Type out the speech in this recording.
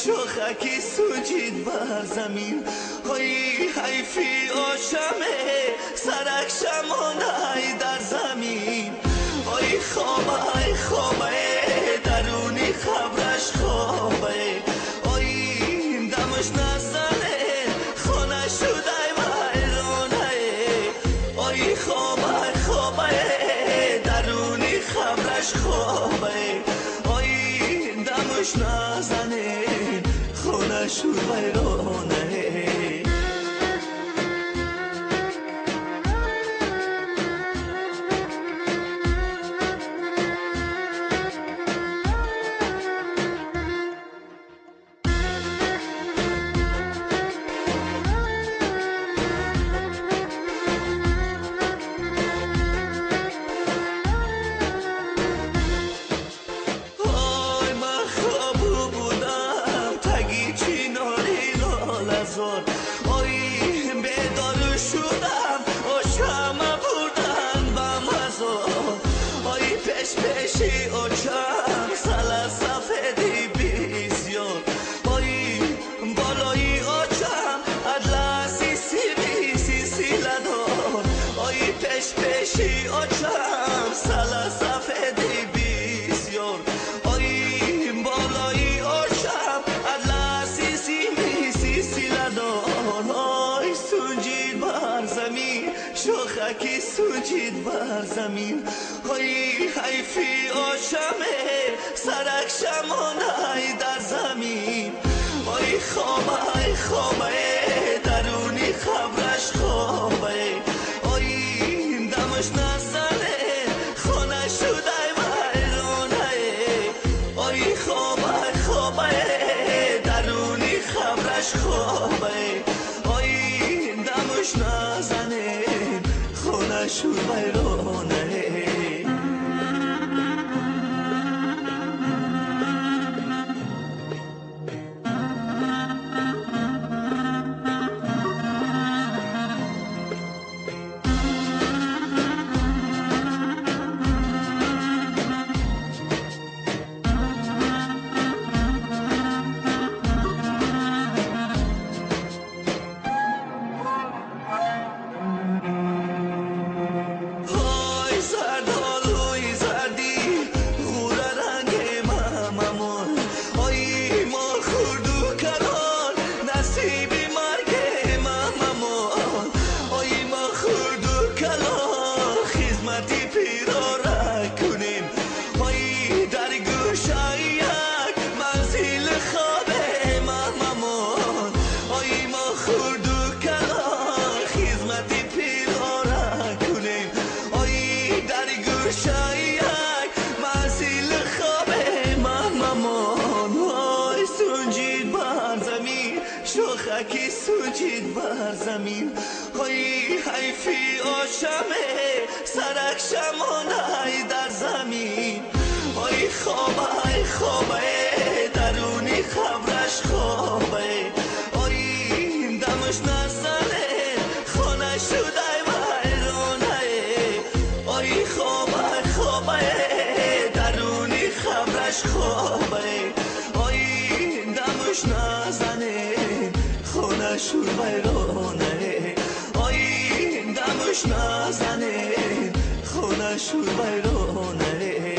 شوخکی سوجید بر زمین های حیفی آشمه سرک شمانای در زمین های خوابه های خوابه درونی خبرش خوابه های دمش نزنه خانه شده ویرانه های خوابه خوابه درونی خبرش خوابه های دمش نزنه خونه شور ویرانه. آی بیدار شدم آشم بردن به مزار آی پیش پیشی آشم سال سفیدی بسیار آی بالای آشم ادلسی سی سی سی لدار آی پیش پیشی آشم سال سفیدی بسیار آی بالای آشم ادلسی سی سی سی لدار شوخکی سوجید بر زمین های حیفی آشمه سرک شمانای در زمین های خوابه های خوابه درونی خبرش خوابه های دمش نزنه خانه شده ویرانه های خوابه خوابه درونی خبرش خوابه های دمش نزنه خونه شور ویرانه. شوخکی سوجید بر زمین های حیفی آشمه سرک شمانای در زمین های خوابه های خوابه درونی خبرش خوابه های دمش نزنه خانه شده ویرانه های خوابه خوابه درونی خبرش خوابه های دمش نزنه خونه شور ویرانه آی دمش نزنه خونه شور ویرانه.